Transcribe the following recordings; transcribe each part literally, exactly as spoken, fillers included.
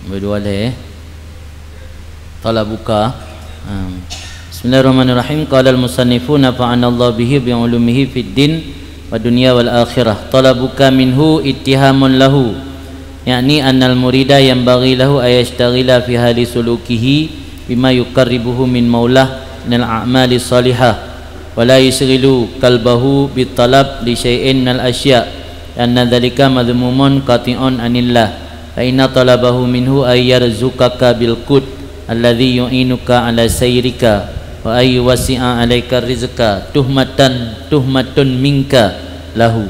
Berdua leh. Talabuka. Ha. Bismillahirrahmanirrahim. Qala al-musannifu nafa'anallahu bihi bi ulumihi fid din wa dunya wal akhirah. Talabuka minhu ittihamun lahu. Yakni annal murida yanbaghi lahu ayashtaghila fi hali sulukihi bima yuqarribuhu min maulah minal a'mali salihah. Wa la yushghilu qalbahu bi talab li syai'in minal asya'. Anna dzalika madhmumun qati'un anillah. Fa inna talabahu minhu ay yarzuqaka bil qut alladzi yu'inuka ala sayrika wa ay yuwassi'a alaika rizqa tuhmatan, tuhmatun minka lahu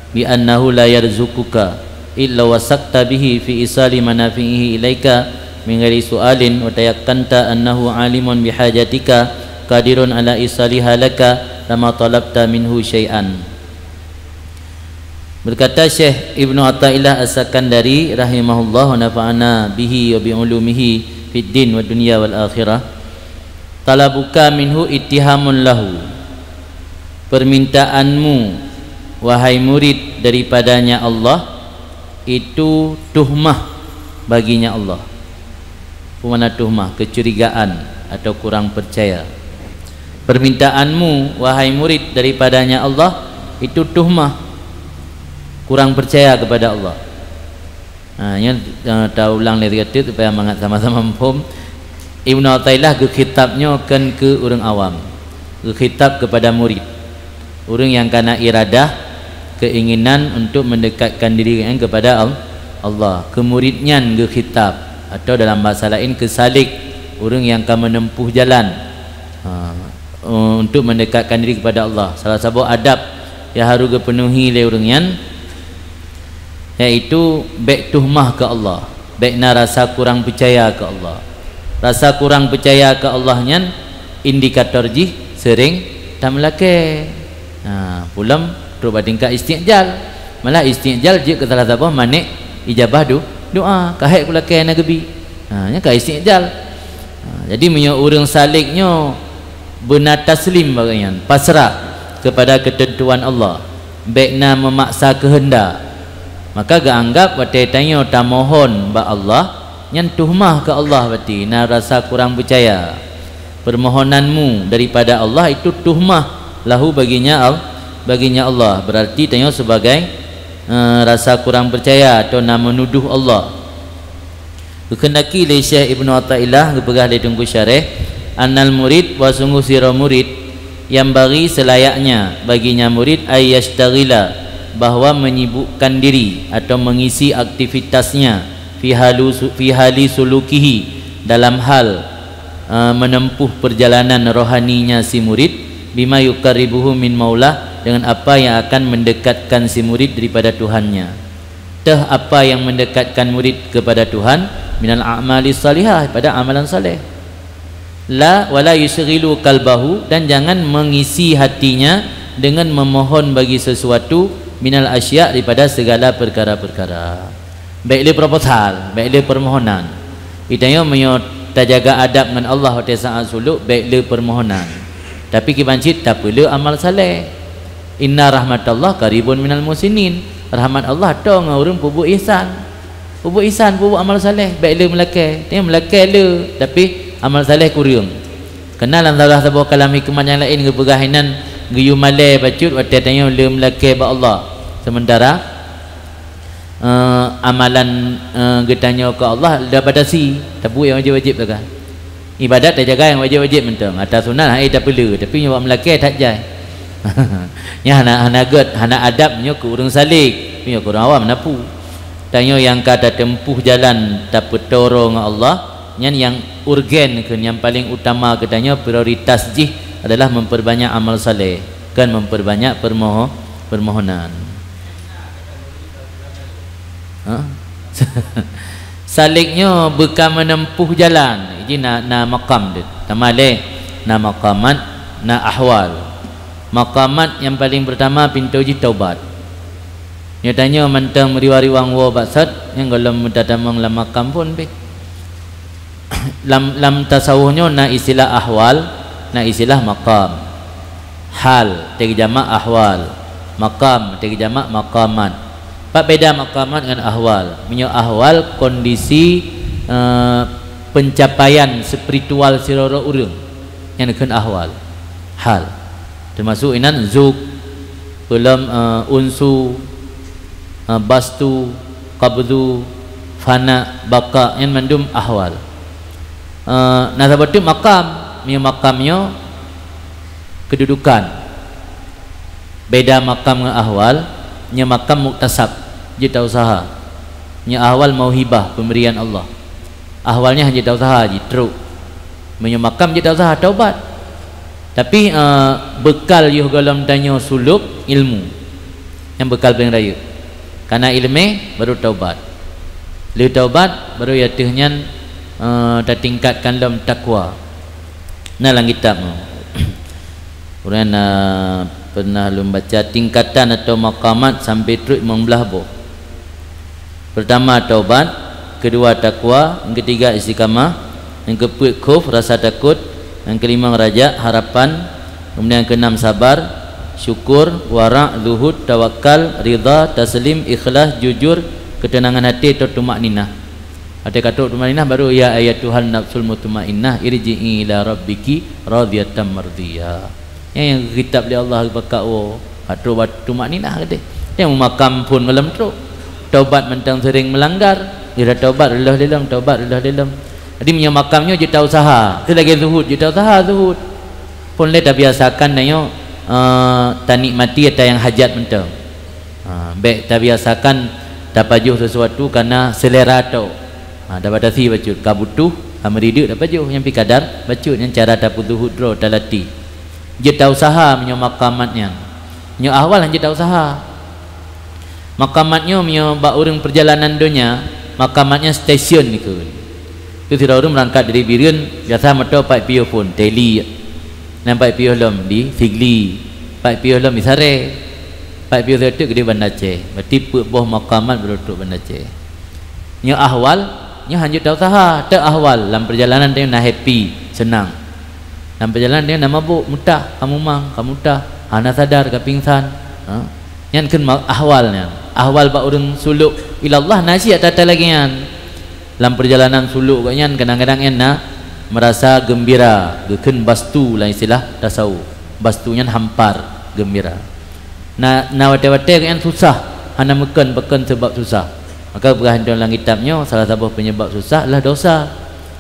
bi annahu la yarzuquka illa wasaqta bihi fi isali manafi'ihi ilaika min ghairi su'alin wa tayaqqanta annahu alimun bihajatika qadirun ala isaliha laka lama talabta minhu syai'an. Berkata Syekh Ibnu Athaillah As-Sakandari rahimahullah wa nafa'ana bihi wa bi ulumihi fid din wa dunya wal akhirah, talabuka minhu ittihamun lahu. Permintaanmu, wahai murid, daripadanya Allah, itu tuhmah baginya Allah. Peue makna tuhmah? Kecurigaan atau kurang percaya. Permintaanmu, wahai murid, daripadanya Allah, itu tuhmah, kurang percaya kepada Allah. Ha, nyan, eh, taulang lé sigoe teuk supaya mangat sama-sama muphom. Ibnu Athaillah geukhitab nyoe kon keu ureuëng awam. Geukhitab kepada murid. Ureuëng nyang kana iradah, keinginan untuk mendekatkan diri nyan kepada Al-, Allah. Keu murid nyan geukhitab, atau dalam bahasa lain keu salik, ureuëng nyang ka menempuh jalan, ha, untuk mendekatkan diri kepada Allah. Salah saboh adab nyang harus geupenuhi lé ureuëng nyan, yaitu bék tuhmah keu Allah, bék na rasa kurang peucaya keu Allah. Rasa kurang peucaya keu Allah nyan indikator jih seuréng tameulakée. Ha, peue lom trok bak tingkat isti'jal. Malah isti'jal jeuet keu salah saboh manék ijabah do-, doa, ka hék kulakée na geubi. Ha, nyan ka isti'jal. Ha, jadi meunyoe ureuëng salik nyoe beuna taslim bak nyan, pasrah kepada keuteuntuan Allah, bék na meumaksa keuheundak, maka geuanggab watée tanyoe tamohon bak Allah, nyan tuhmah keu Allah, berarti na rasa kurang peucaya. Permohonanmu daripada Allah itu tuhmah lahu baginya Al-, baginya Allah, berarti tanyoe sebagai, eh, rasa kurang percaya atau na meunuduh Allah. Geukheundaki lé Syekh Ibnu Athaillah geupeugah lé Teungku Syareh, annal murid, bahwa sungguh sidroe murid, yanbaghi, selayaknya baginya murid, ay yashtaghila, bahwa menyibukkan diri atau mengisi aktivitasnya fi halu-, fi hali sulukihi, dalam hal, eh, menempuh perjalanan rohaninya si murid, bima yuqarribuhu min maulah, dengan apa yang akan mendekatkan si murid daripada Tuhannya. Teuh apa yang mendekatkan murid kepada Tuhan, minal a'mali salihah, pada amalan saleh. La, wala yusyghilu qalbahu, dan jangan mengisi hatinya dengan memohon bagi sesuatu, minal asya, daripada segala perkara-perkara. Bék le proposal, bék le permohonan. Geutanyoe meunyoe tajaga adab ngon Allah watée saát suluk, bék le permohonan. Tapi kiban cit tapeule amal saleh. Inna rahmatallah qaribun minal muhsinin. Rahmat Allah toe ngon ureuëng peubuet ihsan. Peubuet ihsan, peubuet amal saleh, bék le meulakée. Tanyoe meulakée le, tapi amal saleh kureueng. Keunan lam salah saboh kalam hikmat nyang laén geupeugah inan geuyue malée bacut watée tanyoe le meulakée bak Allah. Sementara, eh, amalan, eh, geutanyoe keu Allah tabatasi, tabuet nyang wajéb-wajéb sagai. Ibadat tajaga nyang wajéb-wajéb mantong, ata sunat hana tapeule, tapi nyoe bak meulakée that jai. Nyan hana, hana gét, hana adab nyoe keu ureuëng salek, nyoe keu ureuëng awam na peue. Tanyoe nyang ka tateumpôh jalan tapeutoro ngon Allah, nyan nyang urgen keu nyang paleng utama keu tanyoe, prioritas jih adalah memperbanyak amal saleh, kon memperbanyak permoho-, permohonan. Ha? Salek nyoe beuka menempuh jalan. Jadi na, na makam deuh. Tamah lé, na makamat, na ahwal. Makamat nyang paleng peurtama pintoe jih taubat. Nyoe tanyoe mantong meuriwang-riwang woe bak sot, nyang gohlom meutatamong lam makam phon pih. Lam, lam tasawuf nyoe na istilah ahwal, na istilah maqam. Hal, teujamak ahwal. Maqam, teujamak maqamat. Pat beda maqamat ngon ahwal? Meunyoe ahwal, kondisi eh, pencapaian spiritual sidroe ureuëng, nyan kheun ahwal, hal. Teumasuk inan zuk, peulom, eh, unsu, eh, bastu, qabdu, fana, baqa, nyan mandum ahwal. Eh, na saboh teuk makam, meunyoe makam nyoe kedudukan. Beda makam ngon ahwal, nyoe makam muktasab, jeuet ta-useuha. Nyoe ahwal mauhibah, pemberian Allah. Ahwal nyan hana jeuet ta-useuha, jitrok. Meunyoe makam jeuet ta-useuha, taubat. Tapi, eh, bekal yoh gohlom tanyoe suluk, ilmu. Nyan bekal paleng rayeuk. Kana iéleumé, baru taubat. Lheueh taubat, baru ateueh nyan, eh, tatingkatkan lom takwa. Na lam kitab nyoe. Ureuëng na pernah lôn baca tingkatan atau maqamat sampai trok limong blaih boh. Pertama taubat, kedua takwa, yang ketiga istiqamah, yang keempat khauf, rasa takut, yang kelima raja, harapan, kemudian yang keenam sabar, syukur, wara, zuhud, tawakal, ridha, taslim, ikhlas, jujur, ketenangan hati atau tumakninah. Watée ka trok tumakninah baru, "Ya ayyatuhan nafsul mutmainnah, irji'i ila rabbiki radhiyatan mardhiyah." Nyan nyang geukitab lé Allah bak kawoe, ka trok bak tumakninah keudeh. Nyang meumakam phon gohlom trok. Taubat mantong sering melanggar, geura taubat reuloh lilom, taubat reuloh lilom. Jadi meunyoe makam nyoe jeuet ta-useuha, keu lagée zuhud, jeuet ta-useuha zuhud. Phon lé tabiasakan tanyoe, eh, tanikmati ata nyang hajat mantong. Ha, bék tabiasakan tapajoh sesuatu kana selera tok. Ha, tabatasi bacut, ka butuh, ka meurideuk tapajoh, nyang pih kadar bacut, nyan cara tapeuzuhud droe talatih. Jeuet ta-useuha meunyoe maqamat nyan. Nyoe ahwal han jeuet ta-useuha. Maqamat nyoe meunyoe bak ureuëng peurjalanan donya, maqamat nyan stesen dikeue. Keu sidroe ureuëng meurangkat dari Bireuen, biasa moto pat piôh phon, Teli. Nyan pat piôh lom di Sigli, pat piôh lom di Sarée, pat piôh lom teuk keudeh Banda Aceh. Berarti peuet boh maqamat baru trok Banda Aceh. Nyoe ahwal, nyoe han jeuet ta-useuha, teuk ahwal lam peurjalanan tanyoe na happy, seunang. Lam peurjalanan tanyoe na mabök, mutah, ka mumang, ka mutah, hana sadar, ka pingsan. Ha? Nyan kheun ma-, ahwal nyan. Ahwal bak ureuëng suluk ilallah na cit ata-ata lagée nyan. Lam peurjalanan suluk gobnyan kadang-kadang nyan na meurasa geumbira, geukheun bastu lam istilah tasawuf. Bastu nyan hampar, geumbira. Na, na watée-watée gobnyan susah, hana meukheun pakon sabab susah. Maka geupeugah lom lam kitab nyoe, salah saboh peunyeubab susah adalah dosa.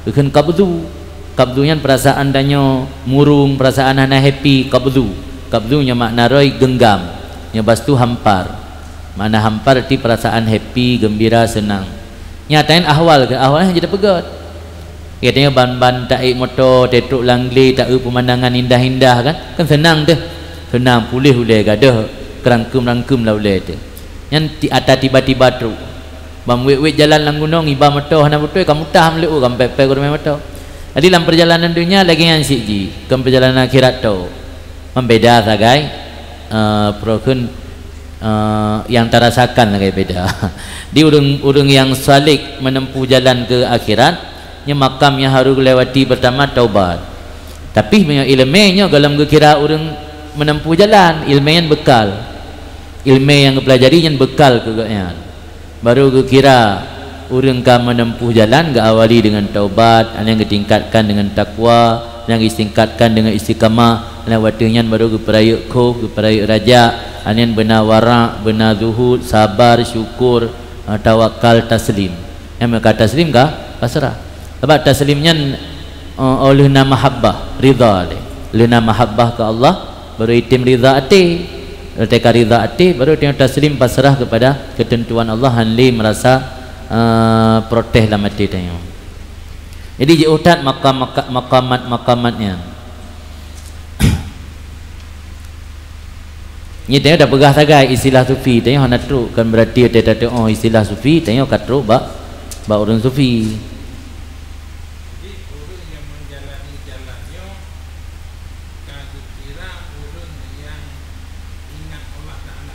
Geukheun qabdu. Qabdu nyan peurasaan tanyoe murung, peurasaan hana happy, qabdu. Qabdu nyoe makna roh genggam. Nyoe bastu hampar. Makna hampar arti peurasaan happy, geumbira, seunang. Nyata nyan ahwal keu, ahwal nyan jeuet tapeugét. Gata nyoe ban-ban taék moto, tatrok lam glé, taeu peumandangan indah-indah kan? Kan seunang teuh. Seunang puléh ulée gadôh, keurangkeum-rangkeum lam ulée teuh. Nyan ti-, ata tiba-tiba trok. Ban wét-wét jalan lam gunong, iba moto hana beutôi, ka mutah meuleueu, ka pép-pép geuruméh moto. Jadi lam peurjalanan donya lagée nyan cit jih, kon peurjalanan akhirat tok. Membeda sagai, eh, peurokon, eh, nyang tarasakan lagée beda. Di ureuëng, ureuëng nyang salik menempuh jalan keu akhirat, nyoe makam nyang harôh geulewati, pertama taubat. Tapi meunyoe iéleumé nyoe gohlom geukira ureuëng menempuh jalan, iéleumé nyan bekal. Iéleumé nyang geupeulajari nyan bekal keu gobnyan. Baru geukira ureuëng ka menempuh jalan, geuawali deungon taubat, nyang geutingkatkan deungon takwa, nyang geutingkatkan deungon istiqamah, nyang watée nyan baru geupeurayeuk khauf, geupeurayeuk raja, nyan beuna wara, beuna zuhud, sabar, syukur, eh, tawakal, taslim. Nyang meuka taslim ka pasrah. Sabab taslim nyan, eh, óh lheueh na mahabbah, ridha lé. Lheueh na mahabbah keu Allah, baru item ridha até. Watée ka ridha até, baru tanyoe taslim pasrah keupada keuteuntuan Allah, han lé meurasa, eh, protes lam até tanyoe. Jadi jiôh that makam-, maka-, makamat-makamat nyan. Nyoe tanyoe tapeugah sagai istilah sufi, tanyoe hana trok, kan berarti watée tateu'oh istilah sufi, tanyoe ka trok bak, bak ureuëng sufi. Jadi, ureuëng nyang menjalani jalan nyoe ka geukira ureuëng nyang ingat Allah Taala.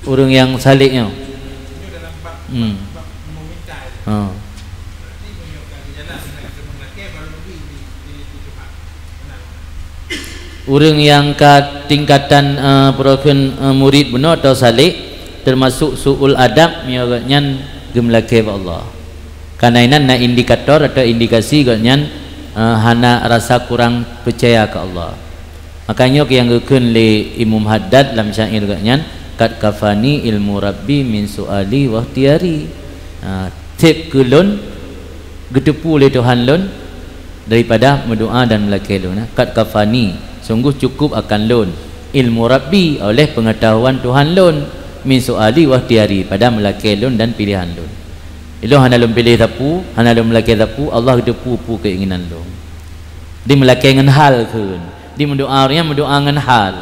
Ureuëng nyang salik nyoe. Nyoe dalam bab, hmm, bab meminta itu. Ha. Berarti meunyoe ka geujalan dengan seumang lakée baru leubeh di, di, di Tuhan. Benar. Ureuëng nyang ka tingkatan, eh, peurokon, eh, murid bunoe atau salik, teumasuk su'ul adab, meunyoe gobnyan geumeulakée bak Allah. Karena inan na indikator atau indikasi gobnyan, eh, hana rasa kurang peucaya keu Allah. Maka nyoe nyang geukheun lé Imam Haddad lam syair gobnyan, "Qad kafani ilmu Rabbi min su'ali wa ikhtiyari." Ha, seb keu lôn geuteupeue lé Tuhan lôn daripada meudoa dan meulakée lôn. Qad kafani, sungguh cukup akan lôn, ilmu Rabbi, oleh peungatahuan Tuhan lôn, min su'ali wa ikhtiyari, pada meulakée lôn dan piléhan lôn. Ilôn hana lôn piléh sapeue, hana lôn meulakée sapeue, Allah geuteupeue peue keinginan lôn. Di meulakée ngon hal kheun. Di meudoa, ureuëng nyan meudoa ngon hal.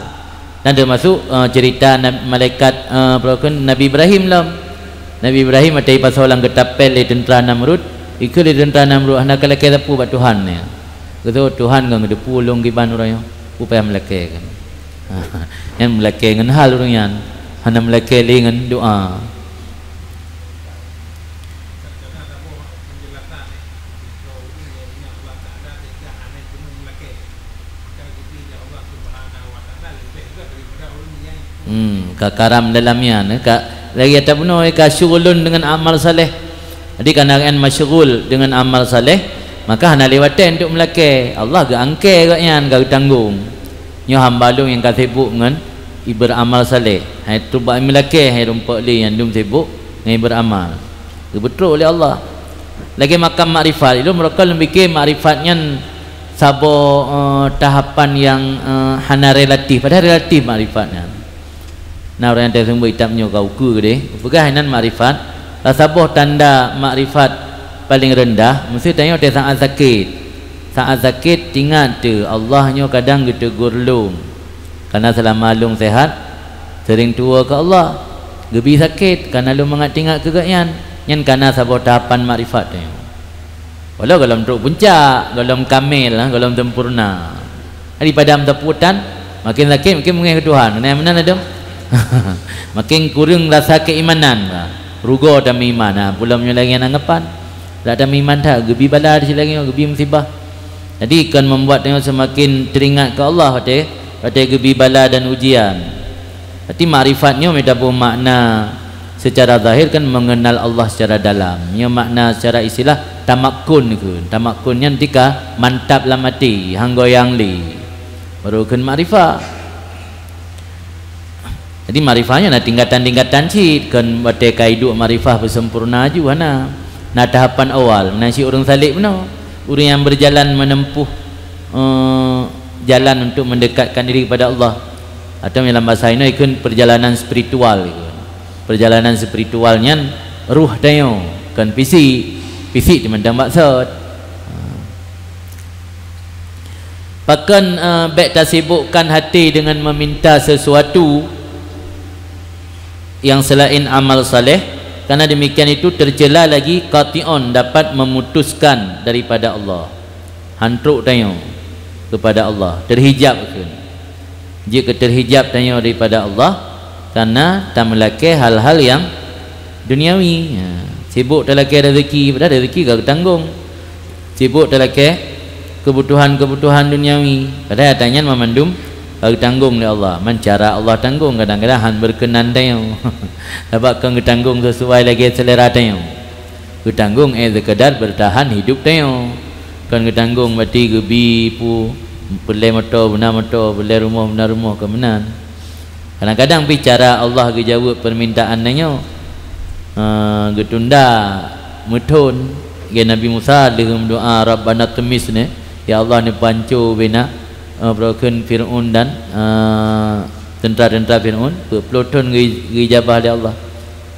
Dan teumasuk, eh, cerita na-, malaikat, eh, peue kheun Nabi Ibrahim lom. Nabi Ibrahim watée jipasoe lam geutapél lé teuntra Namrud, ikheun lé teuntra Namrud, "Hana kalakée sapeue bak Tuhan nyoe." Geuteupeue Tuhan ngon geuteupeue lôn kiban uroe nyoe. Peue payah meulakée kan? Nyan meulakée ngon hal ureuëng nyan. Hana meulakée lé ngon doa. Hmm, ka karam dalam nyan, ka lagée tabunoe ka syughulun dengan amal saleh. Jadi, karena gobnyan masyghul dengan amal saleh, maka hana lé watée untuk meulakée. Allah geuangkée gobnyan ka geutanggong. Nyoe hamba lôn nyang ka sibuk ngon iberamal saleh. Hai trok bak meulakée, hai rumpok lé nyang dum sibuk ngon iberamal. Geupeutrok lé Allah. Lagée makam makrifat, ilôn meureuka lôn pike makrifat nyan saboh, eh, tahapan nyang, eh, hana relatif, padahai relatif makrifat nyan. Na ureuëng nyang teuseumeubeuet kitab nyoe ka ukeue deh. Peugah inan makrifat, saboh tanda makrifat paléng reundah, meuseuti tanyoe watée saát sakét. Saát sakét, tingat teuh Allah nyoe kadang geuteugor lôn. Karena seulama lôn sehat, seuring tuwoe keu Allah. Geubi sakét, karena lôn mangat tingat keu gobnyan. Nyan kana saboh tahapan makrifat tanyoe. Walau gohlom trok puncak, gohlom kamel, ha, gohlom sempurna. Daripada meusapeue tan, makin sakét, makin meungéh keu Tuhan. Keuneuk meunan ladôm. Makin kureueng rasa keimanan, ha. Rugoe tameuiman, ha. Peulom nyoe lagée nyan anggapan. Dak tameuiman that, geubi bala di silangét, geubi musibah. Jadi, kon membuat tanyoe semakin teringat keu Allah watée, watée geubi bala dan ujian. Berarti makrifat nyoe meutaboh makna secara zahir kan mengenal Allah secara dalam. Nyoe makna secara istilah tamakkun kheun. Tamakkun nyan tika mantap lam até, han goyang lé. Baru kheun makrifat. Jadi makrifat nyan na tingkatan-tingkatan cit, kon watée ka iduek makrifat beusempurna aju hana. Na tahapan awal, meunan cit ureuëng salek bunoe. Ureuëng nyang berjalan menempuh, eh, jalan untuk mendekatkan diri kepada Allah. Atau dalam bahasa Indonesia ikheun perjalanan spiritual ikheun. Perjalanan spiritual nyan ruh tanyoe, kon fisik. Fisik teumantong bak sot. Pakon, eh, bék tasibukkan hati dengan meminta sesuatu yang selain amal saleh, karena demikian itu tercela lagi qati'un, dapat memutuskan daripada Allah. Han trok tanyoe kepada Allah, terhijab kheun. Jeuet keu terhijab tanyoe daripada Allah, karena tameulakée hal-hal yang duniawi. Ha, sibuk talakée rezeki, padahai rezeki ka geutanggong. Sibuk talakée keubutuhan-keubutuhan duniawi, padahai ata nyan mamandum ka geutanggong lé Allah. Man cara Allah tanggong, kadang-kadang han beukeunan tanyoe. Sabab kon geutanggong sesuai lagée selera tanyoe. Geutanggong, eh, sekedar bertahan hidup tanyoe. Kon geutanggong berarti geubi pu-, peureulée moto, beuna moto, peureulée rumoh, beuna rumoh, kon meunan. Kadang-kadang pih cara Allah geujaweueb permintaan tanyoe, eh, geutunda, meuthon. Lagée Nabi Musa lheueh meudoa, "Rabbana tmis," nyoe, "Ya Allah, neupanco bina, eh, peue kheun Fir'aun dan, eh, teuntara-teuntara Fir'aun." Peuet ploh thon geu-, geujabah lé Allah.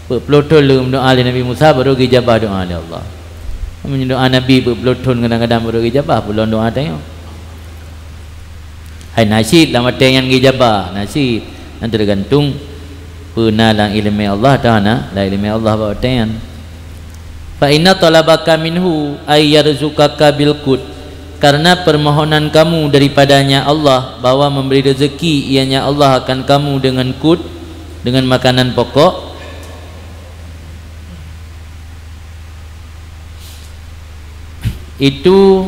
Peuet ploh thon lheueh meudoa lé Nabi Musa, baru geujabah doa lé Allah. Meunyoe doa Nabi peuet ploh thon kadang-kadang baru geujabah, peue lom doa tanyoe. Hai, na cit lam watée nyan geujabah, na cit. Nyan teugantung peue na lam iéleumé Allah atawa hana lam iéleumé Allah bak watée nyan. "Fa inna talabaka minhu ay yarzuqaka bil qut." Karena permohonan kamu daripadanya Allah bahwa memberi rezeki ianya Allah akan kamu dengan qut, dengan makanan pokok. Itu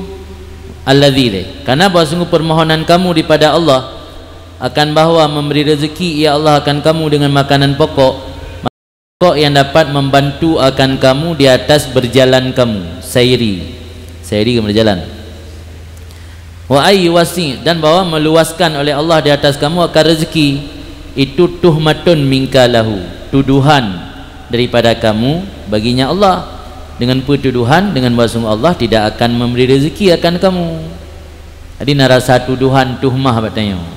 alladzi lé. Karena bahwa sungguh permohonan kamu daripada Allah akan bahwa memberi rezeki ia Allah akan kamu dengan makanan pokok, pokok yang dapat membantu akan kamu di atas berjalan kamu, sairi. Sairi kamu berjalan. Wa ay wasi', dan bahwa meluaskan oleh Allah di atas kamu akan rezeki, itu tuhmatun minka lahu, tuduhan daripada kamu baginya Allah. Dengan peue tuduhan? Dengan bahwa sungguh Allah tidak akan memberi rezeki akan kamu. Jadi na rasa tuduhan, tuhmah bak tanyoe.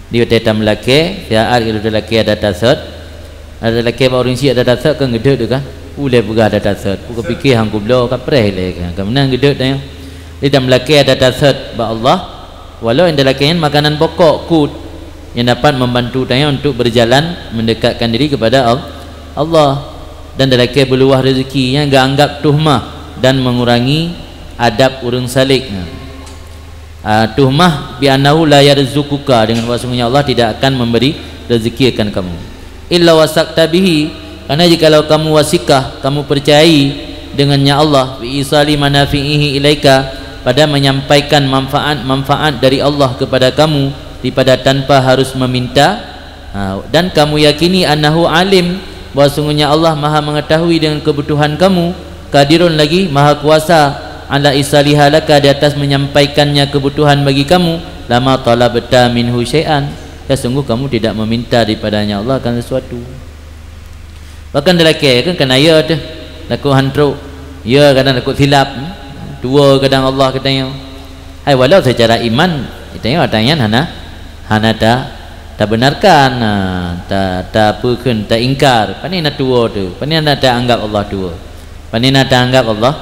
Di watée tameulakée, siat ilée talakée ada tasot, ada talakée bak ureuëng syik ada tasot kan geudeuet tu kan. Ulée peugah ada tasot, ku keupiké hang kubloe ka preh lé kan. Ka meunan geudeuet tanyoe. Di tameulakée ada tasot bak Allah, walau nyang talakée nyan makanan pokok, kut, yang dapat membantu tanyoe untuk berjalan mendekatkan diri kepada Al-, Allah. Dan talakée beuluwah rezeki nyang geuanggap tuhmah dan mengurangi adab ureuëng salek. Ah, tuhmah bi annahu la yarzuquka, dengan bahwasanya Allah tidak akan memberi rezeki akan kamu. Illa wasaqta bihi, karena jikalau kamu wasikah, kamu percayai dengannya Allah, bi isali manafi'ihi ilaika, pada menyampaikan manfaat-manfaat dari Allah kepada kamu daripada tanpa harus meminta, Ha, dan kamu yakini annahu alim, bahwa sungguhnya Allah Maha Mengetahui dengan kebutuhan kamu, qadirun lagi, Maha Kuasa, ala isaliha laka, di atas menyampaikannya kebutuhan bagi kamu, lama talabta minhu syai'an, ya sungguh kamu tidak meminta daripadanya Allah akan sesuatu. Bahkan talakée kan keunan ya teuh, takot han trok, ya kadang takot silap, hmm? Tuwo kadang Allah geutanyoe. Hai walau secara iman geutanyoe ata nyan hana, hana ta, tabenarkan, ha, ta, ta peue kheun, taingkar. Pane na tuwo teuh, pane na taanggap Allah tuwo. Pane na taanggap Allah,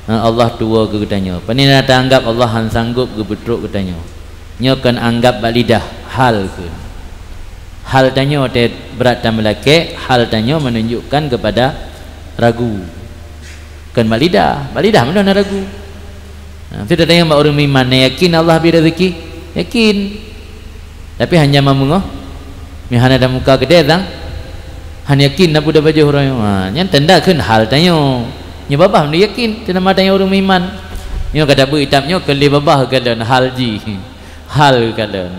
ha, Allah tuwo keu geutanyoe. Pane na taanggap Allah han sanggob geupeutrok geutanyoe. Nyoe kon anggap bak lidah, hal kheun. Hal tanyoe teuh brat tameulakée, hal tanyoe menunjukkan kepada ragu. Kon bak lidah, bak lidah meunan na ragu. Nah, tu tanyoe bak ureuëng meuiman, na yakin Allah bri rezeki? Yakin. Tapi hana meungoh, meuhana dalam muka keudée sang, hana yakin na peue tapajoh uroe nyoe. Ha, nyan tanda kheun hal tanyoe. Nyoe babah meunan yakin, teunama tanyoe ureuëng meuiman. Nyoe ka tabeuet kitab nyoe keu lé babah kalon hal jih. Hal kalon.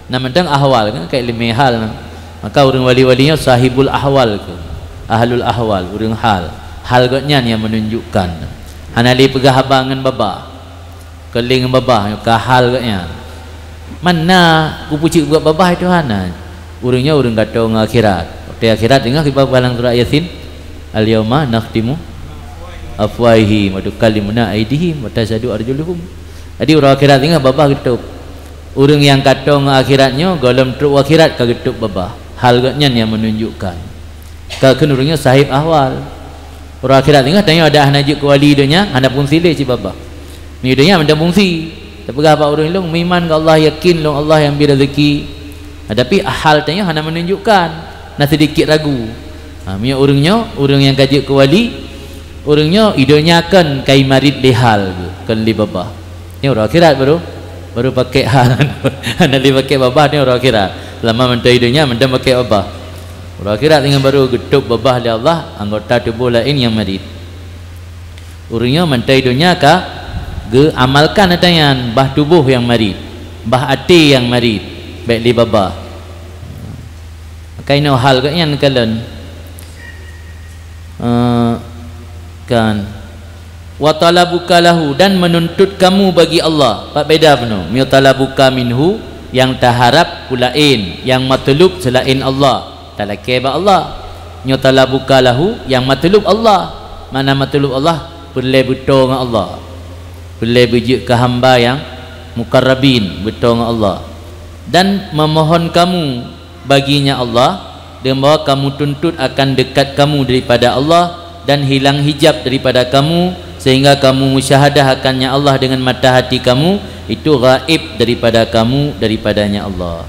Na mantong ahwal kan, ka ileumé hal na. Maka ureuëng wali-wali nyoe sahibul ahwal keu. Ahlul ahwal, ureuëng hal. Hal gobnyan nyang menunjukkan. Hana lé peugah haba ngon babah. Keu lé ngon babah nyoe ka hal gobnyan. Mana kupeucit buet babah itu hana. Ureuëng nyoe ureuëng gato ngon akhirat. Watée akhirat deungoe kiban lam surat Yasin, "Al-yauma nakhtimu afwahihim wa tukallimuna aidihim wa tasyhadu arjuluhum." Jadi uroe akhirat deungoe babah geutôb. Ureuëng nyang gato ngon akhirat nyoe gohlom trok u akhirat ka geutôb babah. Hal gobnyan nyang menunjukkan. Ka kheun ureuëng nyoe sahib ahwal. Uroe akhirat deungoe tanyoe adak hana jeuet keu wali donya, hana fungsi lé cit babah. Meunyoe donya mantong fungsi. Tapeugah bak ureuëng, "Lôn meuiman keu Allah, yakin lôn Allah nyang bri rezeki." Ha, tapi hal tanyoe hana menunjukkan, na sedikit ragu. Ha, meunyoe ureuëng nyoe, ureuëng nyang ka jeuet keu wali, ureuëng nyoe i donya kon ka imarit lé hal, kon lé babah. Nyoe uroe akhirat baru, baru pakai hal. Hana lé pakai babah nyoe uroe akhirat. Seulama mantong i donya mantong pakai babah. Uroe akhirat deungoe baru geutôb babah lé Allah anggota tuboh laén nyang marit. Ureuëng nyoe mantong i donya ka geuamalkan ata nyan, bah tuboh nyang marit, bah até nyang marit, bék lé babah. Maka inoe hal gobnyan kalon. Eh, kan. Wa talabuka lahu, dan menuntut kamu bagi Allah. Pat beda bunoe? Meunyoe talabuka minhu, nyang taharab peue laén, nyang matlub seulaén Allah, talakée bak Allah. Nyoe talabuka lahu, nyang matlub Allah. Makna matlub Allah, peureulée beutoe ngon Allah. Peureulée beujeuet keu hamba nyang mukarrabin, beutoe ngon Allah. Dan memohon kamu baginya Allah, dan bahwa kamu tuntut akan dekat kamu daripada Allah dan hilang hijab daripada kamu, sehingga kamu musyahadah akannya Allah dengan mata hati kamu, itu gaib daripada kamu, daripadanya Allah.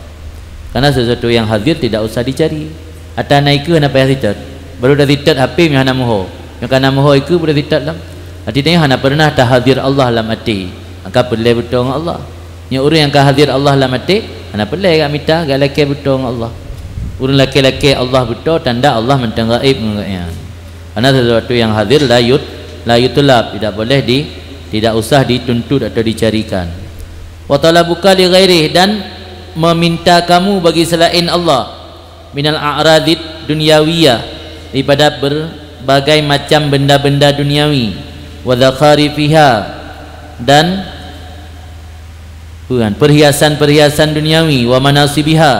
Karena sesuatu yang hadir tidak usah dicari. Ata na ikeu hana payah sitot. Baru dah sitot H P meuhana muho. Nyang kana muho ikeu baru sitot lam. Arti tanyoe hana pernah tahadir Allah lam até. Maka peureulée beutoe ngon Allah. Nyoe ureuëng nyang ka hadir Allah lam até, hana peureulée gak mita, gak lakée beutoe ngon Allah. Ureuëng lakée-lakée Allah beutoe, tanda Allah mantong gaib ngon gobnyan. Karena sesuatu yang hadir la yut-, la yutlab, tidak boleh di, tidak usah dituntut atau dicarikan. Wa talabuka li ghairih, dan meminta kamu bagi selain Allah, minal a'radid dunyawiyah, daripada berbagai macam benda-benda duniawi, wa zakharifiha, dan, bukan, perhiasan-perhiasan duniawi, wa manasibiha,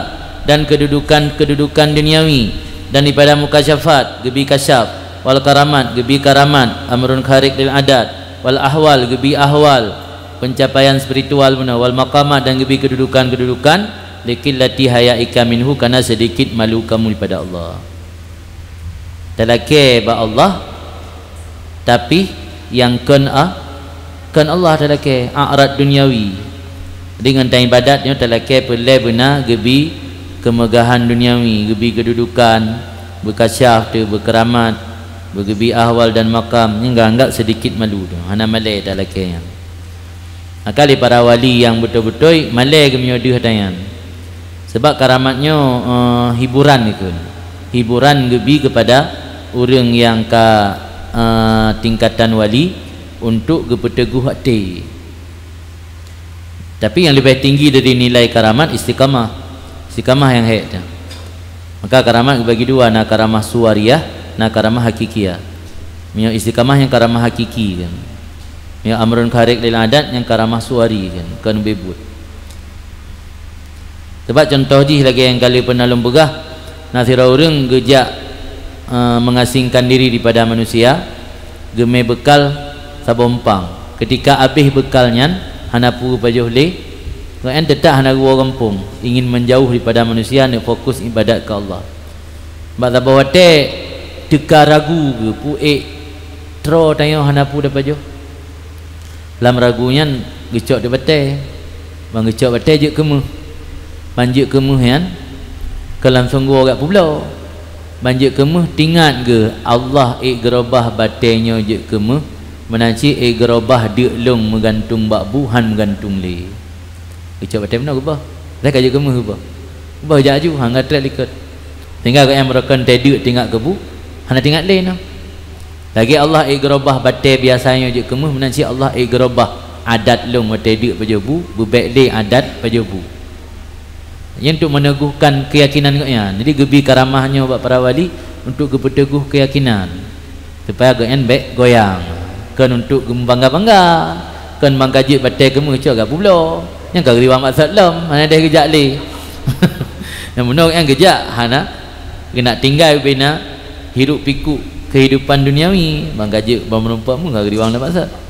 dan kedudukan-kedudukan duniawi, dan daripada mukasyafat, geubri kasyaf, wal karamat, geubri karamat, amrun khariq lil adat, wal ahwal, geubri ahwal, pencapaian spiritual bunoe, wal maqamat, dan geubri kedudukan-kedudukan, liqillati hayaika minhu, karena sedikit malu kamu daripada Allah. Talakée bak Allah, tapi nyang kon a, kon Allah talakée, a'rad dunyawi. Deungon taibadat nyoe talakée peureulée beuna geubri keumeugahan dunyawi, geubri keududukan, beukasyaf teuh, beukaramat, beugeubri ahwal dan makam, nyan geuanggab seudikit malu teuh, hana malée talakée nyan. Maka lé para wali nyang beutôi-beutôi malée geumeunyoe deuh ata nyan. Sebab karamat nyoe, eh, hiburan dikeue. Hiburan geubri keupada ureuëng nyang ka, eh, tingkatan wali untuk geupeuteugoh até. Tapi nyang leubeh tinggi dari nilai karamat istiqamah. Istiqamah nyang hék tu. Maka karamat geubagi dua, na karamah suwariah, na karamah hakikiyah. Meunyoe istiqamah nyang karamah hakiki kan. Meunyoe amrun khariq lil adat nyang karamah suwari kan, kon ubé buet. Sebab contoh jih lagée nyang ka lheueh peureunah lôn peugah, na sidroe ureuëng geujak, eh, mengasingkan diri daripada manusia, geumé beukal saboh umpang. Ketika abéh beukal nyan, hana peue pajoh lé, gobnyan teutap hana geuwoe gampông, ingin menjauh daripada manusia, neuk fokus ibadat keu Allah. Bak saboh watée teuka ragu geuh, peue ék troe tanyoe hana peue tapajoh. Lam ragu nyan geucok di batée. Ban geucok batée jeuet keumeuh. Ban jeuet keumeuh nyan kon langsong geuwoe gak peubloe. Ban jeuet keumeuh teuingat geuh Allah ék geurobah batée nyoe jeuet keumeuh, meunan cit ék geurobah deuk lôn meugantung bak bu hán meugantung lé. Geucok batée meunoe geuboh. Lheueh ka jeuet keumeuh geuboh. Geuboh jak aju, hana treb likot. Sehingga gobnyan meurokon teudeuk teuingat keu bu, hana teuingat lé nyoe. Lagée Allah ék geurobah batée biasa nyoe jeuet keumeuh, meunan cit Allah ék geurobah adat lôn watée deuk pajoh bu, beubék lé adat pajoh bu. Nyan untuk meneguhkan keuyakinan gobnyan. Jadi geubri karamah nyoe bak para wali untuk geupeuteugoh keuyakinan. Supaya gobnyan bék goyang. Kon untuk geumubangga-bangga. Kon ban ka jeuet batée keumeuh cok gak peubloe. Nyan ka geuriwang maksud lom, hana deh geujak lé. Nyang bunoe gobnyan geujak hana geunak tinggai ubena hirup pikuk kehidupan duniawi. Ban ka jeuet ban meurumpok mu ka geuriwang lam maksud.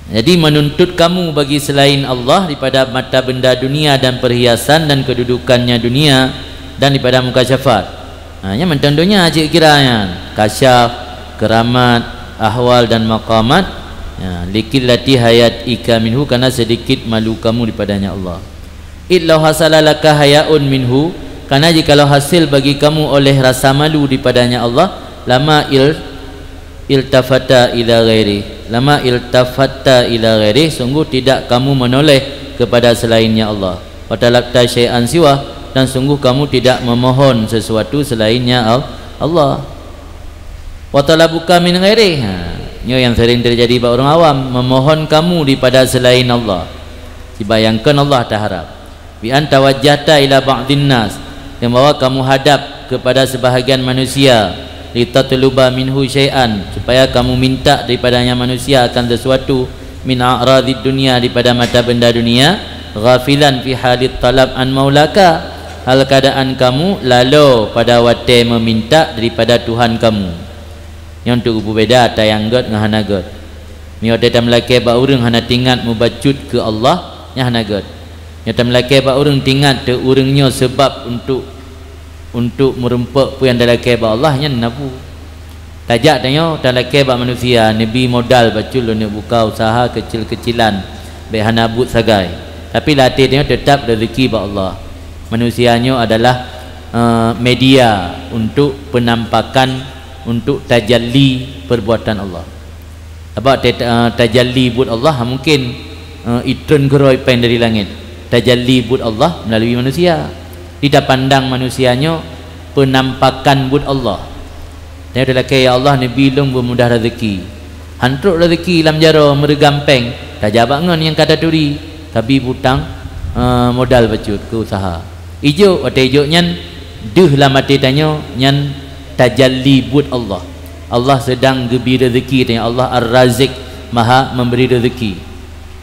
Jadi menuntut kamu bagi selain Allah daripada mata benda dunia dan perhiasan dan kedudukannya dunia dan daripada mukasyafat. Ha, nyan mantong donya cit kira nyan. Kasyaf, keramat, ahwal dan maqamat. Ya, liqillati hayaika minhu, karena sedikit malu kamu daripadanya Allah. Id lau hasala laka hayaun minhu, karena jikalau hasil bagi kamu oleh rasa malu daripadanya Allah, lama il-, iltafata ila ghairi, lama iltafata ila ghairi, sungguh tidak kamu menoleh kepada selainnya Allah. Wa talabta syai'an siwa, dan sungguh kamu tidak memohon sesuatu selainnya Al-, Allah. Wa talabuka min ghairi. Ha, nyoe yang sering terjadi bak ureuëng awam, memohon kamu daripada selain Allah. Sibayangkan Allah taharap. Bi an tawajjahta ila ba'dhin nas, yang bahwa kamu hadap kepada sebahagian manusia, litatluba minhu syai'an, supaya kamu minta daripadanya manusia akan sesuatu, min a'radhid dunya, daripada mata benda dunia, ghafilan fi halit talab an maulaka, hal keadaan kamu lalo pada watée meminta daripada Tuhan kamu. Nyoe untuk geupeubeda ata nyang gét ngon hana gét. Meunyoe watée tameulakée bak ureuëng hana teuingat mubacut keu Allah, nyan hana gét. Nyoe tameulakée bak ureuëng teuingat teuh ureuëng nyoe seubab untuk, untuk meurumpok peue nyang talakée bak Allah, nyan na peue. Tajak tanyoe talakée bak manusia, neubi modal bacut lôn neuk buka usaha keucil-keucilan, bék hana buet sagai. Tapi lam até tanyoe teutab reuzeuki bak Allah. Manusia nyoe adalah, eh, media untuk penampakan, untuk tajalli perbuatan Allah. Sabab ta-, eh, tajalli buet Allah mungkin, eh, itreun keudroe péng dari langét. Tajalli buet Allah melalui manusia. Di tapandang manusia nyoe penampakan buet Allah. Tanyoe talakée, "Ya Allah, neubi lôn beumudah reuzeuki." Han trok reuzeuki lam jaroe meureugampéng, tajak bak ngon nyang ka taturi, tabi butang, eh, modal bacut keu usaha. Ijok, watée ijok nyan Deuh lam até tanyoe nyan tajalli buet Allah. Allah seudang geubri rezeki tanyoe, Allah Ar-Raziq, Maha Memberi Rezeki.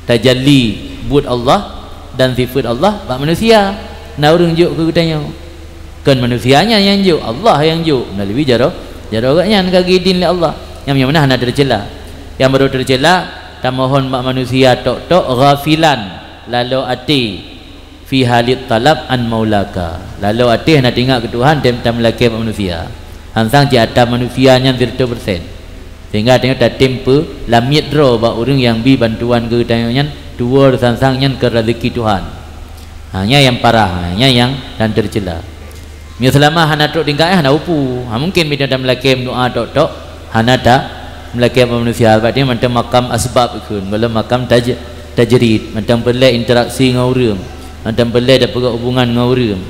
Tajalli buet Allah dan sifeut Allah bak manusia. Na ureuëng jok keu geutanyoe. Kon manusia nyan nyang jok, Allah nyang jok. Meulalu jaroe, jaroe gobnyan ka geudin lé Allah. Nyang meunyoe meunan hana teucela. Nyang barô teucela, tamohon bak manusia tok-tok ghafilan, lalo até, fi halit talab an maulaka. Lalo até hana teuingat keu Tuhan, tem tameulakée bak manusia. Hansang cit atra manusia nyan sireutoh persen. Sehingga tanyoe tatem peulamiet droe bak ureuëng nyang bi bantuan keu tanyoe nyan, tuwoe sansang nyan keu rezeki Tuhan. Ha, nyan nyang parah, ha, nyan nyang dan teucela. Meunyoe seulama hana trok tingkat, eh, hana upu. Ha, mungken meunyoe tameulakée meudoa tok-tok, hana tameulakée bak manusia. Sebab nyan mantong makam asbab ikheun, golom makam taj-, tajrid, mantong peureulée interaksi ngon ureuëng, mantong peureulée tapeugah hubungan ngon ureuëng.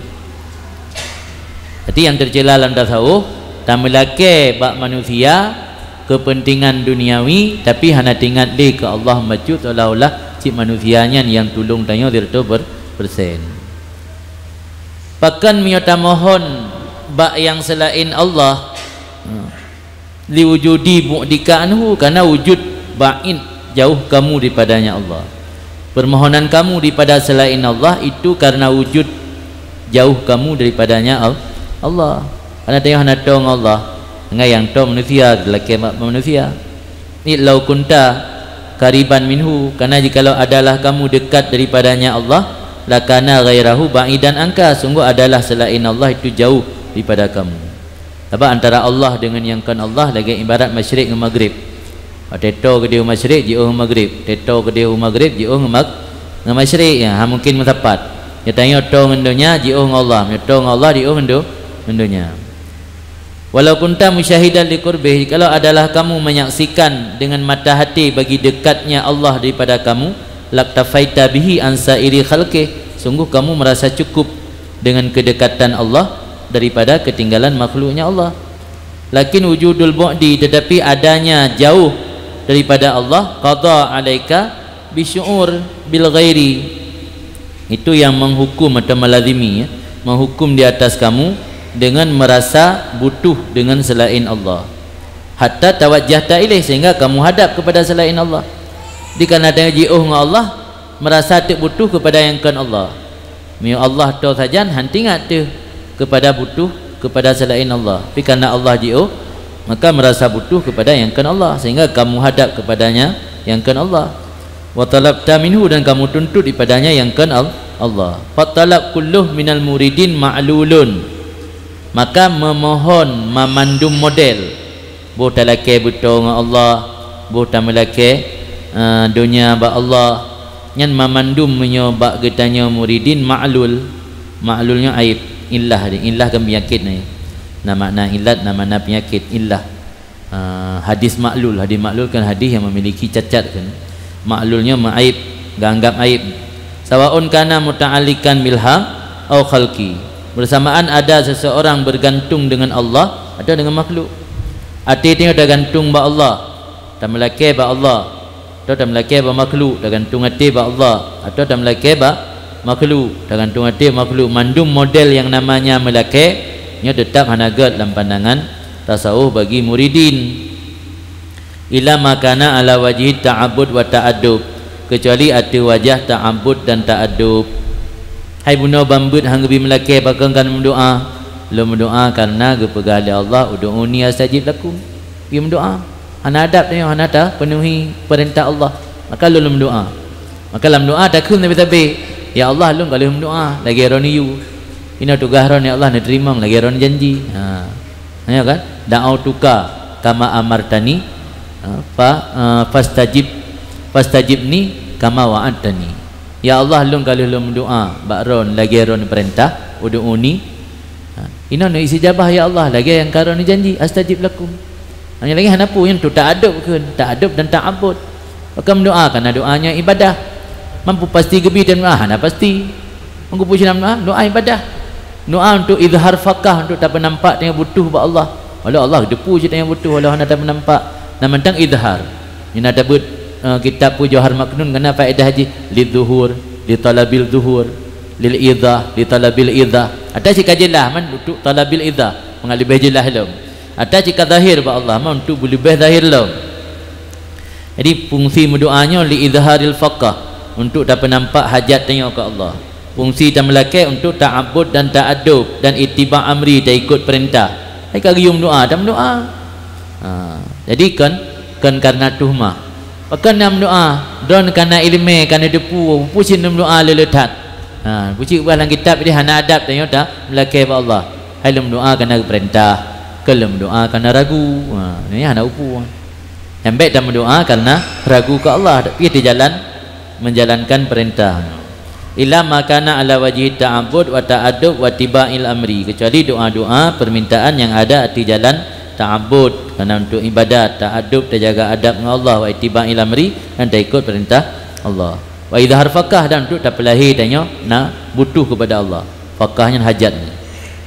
Jadi nyang teucela lam tasawuf, tameulakée bak manusia keupeuntengan duniawi, tapi hana teuingat lé keu Allah bacut, seolah-olah cit manusia nyan nyang tulông tanyoe sireutoh per-, persen. Pakon meunyoe tamohon bak nyang seulaén Allah, liwujudi bu'dika anhu, karena wujud ba'id, jauh kamu daripadanya Allah. Permohonan kamu daripada selain Allah itu karena wujud jauh kamu daripadanya Al-, Allah. Karena tanyoe hana toe ngon Allah, ngon nyang toe manusia, lakée ma-, manusia. Id lau kunta qariban minhu, karena jikalau adalah kamu dekat daripadanya Allah, lakana ghairahu ba'idan anka, sungguh adalah selain Allah itu jauh daripada kamu. Sabab antara Allah dengan nyang kon Allah lagée ibarat masyriq ngon magrib. Watée toe keudeh u masyriq, jiôh ngon magrib. Watée toe keudeh u magrib, jiôh ngon mag-, ngon masyriq. Ya, ha, mungken meusapat. Nyoe tanyoe toe ngon donya, jiôh ngon Allah. Nyoe toe ngon Allah, jiôh ngon do-, ngon donya. Walau kunta musyahidan liqurbih, kalau adalah kamu menyaksikan dengan mata hati bagi dekatnya Allah daripada kamu, laktafaita bihi an sairi khalqih, sungguh kamu merasa cukup dengan kedekatan Allah daripada ketinggalan makhluknya Allah. Lakin wujudul bu'di, tetapi adanya jauh daripada Allah, qadha alaika bisyu'ur bil ghairi, itu yang menghukum atau melazimi, ya, menghukum di atas kamu dengan merasa butuh dengan selain Allah. Hatta tawajjahta ilaih, sehingga kamu hadap kepada selain Allah. Di karena tanyoe jiôh ngon Allah, merasa teuk butuh kepada nyang kon Allah. Meunyoe Allah toe sajan, han teuingat teuh kepada butuh kepada selain Allah. Tapi karena Allah jiôh, maka merasa butuh kepada nyang kon Allah, sehingga kamu hadap kepadanya nyang kon Allah. Wa talabta minhu, dan kamu tuntut daripadanya nyang kon Al-, Allah. Fatalab kulluh minal muridin ma'lulun. Maka memohon mamandum model, boh talakée beutôi ngon Allah, boh tameulakée, eh, donya bak Allah. Nyan mamandum meunyoe bak geutanyoe muridin ma'lul. Ma'lul nyoe aib, illah. Illah kan peunyakét nyan. Na makna illat, na makna peunyakét, illah. Ah, hadis ma'lul, hadis ma'lul kan hadis yang memiliki cacat kan. Ma'lul nyoe meuaib, geuanggap aib. Sawaun kana muta'alliqan bil haq au khalqi. Bersamaan ada seseorang bergantung dengan Allah atau dengan makhluk. Até tanyoe tagantung bak Allah, tameulakée bak Allah, atau tameulakée bak makhluk, tagantung até bak Allah, atau tameulakée bak makhluk, tagantung até bak makhluk. Mandum model yang namanya meulakée, nyoe teutap hana gét lam pandangan tasawuf bagi muridin. Illa ma kana ala wajhi ta'abbud wa ta'addub, kecuali ateueh wajah ta'abbud dan ta'addub. Hai bunoe ban beuet han geubi meulakée pakon ka meudoa? Lôn meudoa karena geupeugah lé Allah, "Ud'uni astajib lakum." Geubi meudoa. Hana adab tanyoe, hana tapeunuhi peurintah Allah. Maka lôn meudoa. Maka lam doa takheun sabe-sabe, "Ya Allah, lôn ka lheueh meudoa lagée droeneuh yue. Inoe tugaih droeneuh ya Allah neuteurimong lagée droeneuh janji." Ha. Ya kan? "Da'autuka kama amartani," ha, fa, ha, fastajib, "fastajibni kama wa'adtani." Ya Allah, lôn ka lheueh lôn meudoa bak droeneuh lagée droeneuh peurintah, "Ud'uni." Ha, inoe neujijabah ya Allah, lagée nyang ka droeneuh janji, "Astajib lakum." Nyang lagée hana peue, nyan tu ta'addub kheun, ta'addub dan ta'abbud. Maka meudoa karena doa nyan ibadah. Mampu pasti geubi dan meudoa hana pasti. Meugeupeu sinan meudoa, doa ibadah. Doa untuk izhar fakah, untuk tapeunampak tanyoe butuh bak Allah. Walau Allah geuteupeue cit tanyoe butuh, walau hana tapeunampak. Nah, mantong izhar. Nyan tabeuet, eh, kitab peue Johar Maknun, kana faedah jih, lidzuhur, li talabil zuhur. Lil idah, li talabil idah. Ata cit ka jeulaih man untuk talabil idah, mangat leubeh jeulaih lom. Ata cit ka zahir bak Allah man untuk beuleubeh zahir lom. Jadi fungsi meudoa nyoe li idharil faqah, untuk tapeunampak hajat tanyoe keu Allah. Fungsi tameulakée untuk ta'abbud dan ta'addub dan ittiba' amri, taikot peurintah. Hai ka geuyue meudoa, tameudoa. Ha, jadi kon, kon karena tuhmah. Pakon na meudoa, droen kana iéleumé, kana teupeue, peue cit neumeudoa le-le that. Ha, peue cit beubaih lam kitab, jadi hana adab tanyoe tameulakée bak Allah. Hai lôn meudoa kana geupeurintah, kon lôn meudoa kana ragu. Ha, nyan hana upu. Nyang bék tameudoa karena ragu keu Allah, tapi teujalan menjalankan peurintah. Illa ma kana ala wajhi ta'abbud wa ta'addub wa tiba'il amri, kecuali doa-doa permintaan yang ada ateueh jalan ta'abbud, karena untuk ibadat, ta'addub, tajaga adab ngon Allah, wa ittiba'il amri, dan taikot peurintah Allah. Wa idhar faqah, dan untuk tapeulahé tanyoe na butuh kepada Allah. Faqah nyan hajat nyan.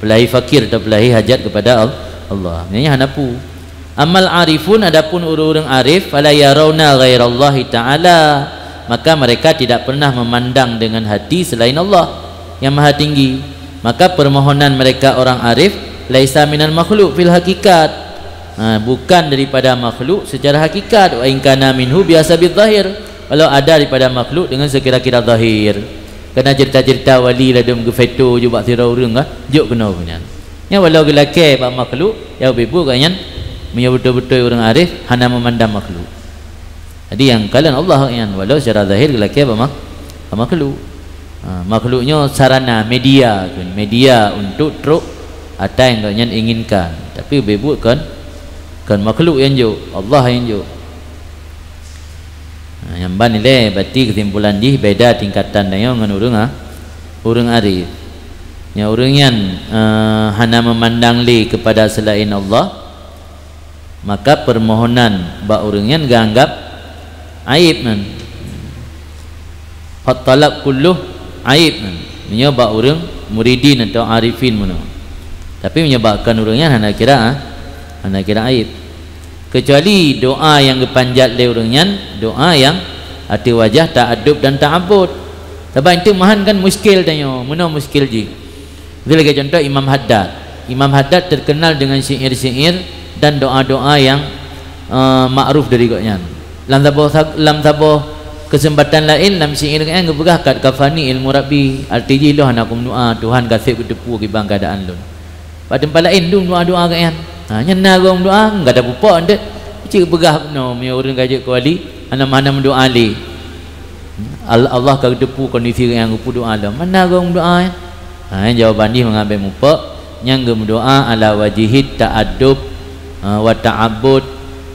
Peulahé fakir atau peulahé hajat kepada Al-, Allah. Nyan hana pu. Amal arifun, adapun ureuëng-ureuëng arif, fala yarawna ghairallahi ta'ala, maka mereka tidak pernah memandang dengan hati selain Allah yang Maha Tinggi. Maka permohonan mereka orang arif laisa minal makhluk fil hakikat. Ha, bukan daripada makhluk secara hakikat, wa in kana minhu bihasabil zahir, walau ada daripada makhluk dengan sekira-kira zahir. Karena cerita-cerita wali ladom geufeto ju bak sidroe ureuëng kah, jok keunoe nyan. Nyan walau geulakée bak makhluk, ya beubeuet gobnyan, meunyoe beutôi-beutôi ureuëng arif hana meumandang makhluk. Jadi nyang kalon Allah nyan, walau secara zahir geulakée bak mak-, bak makhluk. Ha, makhluk nyoe sarana, media, media untuk trok ata nyang gobnyan inginkan. Tapi beubeuet kon, kon makhluk nyang jok, Allah nyang jok. Ha, nyang ban ilée, berarti kesimpulan jih beda tingkatan tanyoe ngon ureuëng a-, ureuëng arif. Nyang ureuëng nyan, eh, hana meumandang lé kepada selain Allah, maka permohonan bak ureuëng nyan geuanggap aib nan. Fattalab kulluh aib nan. Meunyoe bak ureuëng muridin atau arifin meunoe. Tapi meunyoe bak kon ureuëng nyan hana kira, ah, hana kira aib. Kecuali doa nyang geupanjat lé ureuëng nyan, doa nyang ateueh wajah ta'addub dan ta'abbud. Sabab itu meuhan kan muskil tanyoe, meunoe muskil jih. Itu lagée contoh Imam Haddad. Imam Haddad terkenal dengan syair-syair dan doa-doa yang, eh, makruf dari gobnyan. Lam saboh sa-, lam saboh keuseumpatan laén, lam syair gobnyan geupeugah, "Qad kafani ilmu Rabbi." Arti jih, "Lôn hana kumeudoa, Tuhan gaseb geuteupeue kiban keuadaan lôn." Bak teumpat laén dum doa-doa gobnyan. Ha, nyan na ureuëng meudoa, enggak ada pupok ente. Cit peugah bunoe, meunyoe ureuëng ka jeuet keu wali, hana, hana meudoa lé. Al-, Allah ka geuteupeue kondisi nyang geupeudoa lom. Mana ureuëng meudoa, eh? Ha, jawaban jih mangat bék mupok, nyang geumeudoa ala wajhi ta'addub, ha, wa ta'abbud,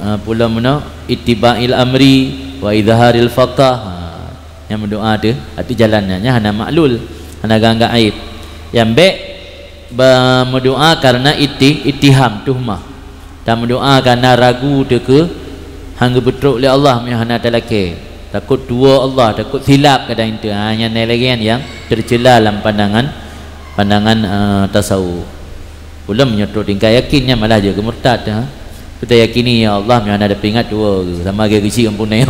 ha, pulo meunoe, ittiba'il amri, wa idharil faqah. Ha, nyang meudoa tu, arti jalannya, nya hana maklul, hana gangga aib. Nyang bék ba meudoa karena iti-, ittiham, tuhmah. Tameudoa karena ragu teuh keu hana geupeutrok lé Allah meunyoe hana talakée. Takot tuwoe Allah, takot silap kadang itu. Ha, nyan lagée nyan nyang tercela lam pandangan, pandangan, eh, tasawuf. Ulôn meunyoe trok tingkat yakin nyan malah jeuet keu murtad, ha. Tayakini, "Ya Allah, meunyoe hana tapeuingat tuwoe," sama lagée geuchik ampunan.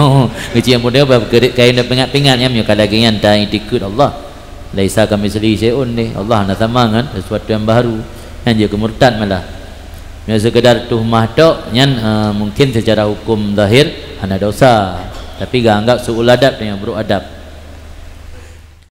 Geuchik ampunan, bah keureut kain tapeuingat-ingat nyan meunyoe ka lagée nyan ta-itikad Allah. Laisa kamitslihi syai'un deh. Allah hana sama ngon sesuatu yang baru. Nyan jeuet keu murtad malah. Meunyoe sekedar tuhmah tok, nyan, eh, mungkin secara hukum zahir hana dosa, tapi geuanggap su'ul adab dan nyang buruk adab.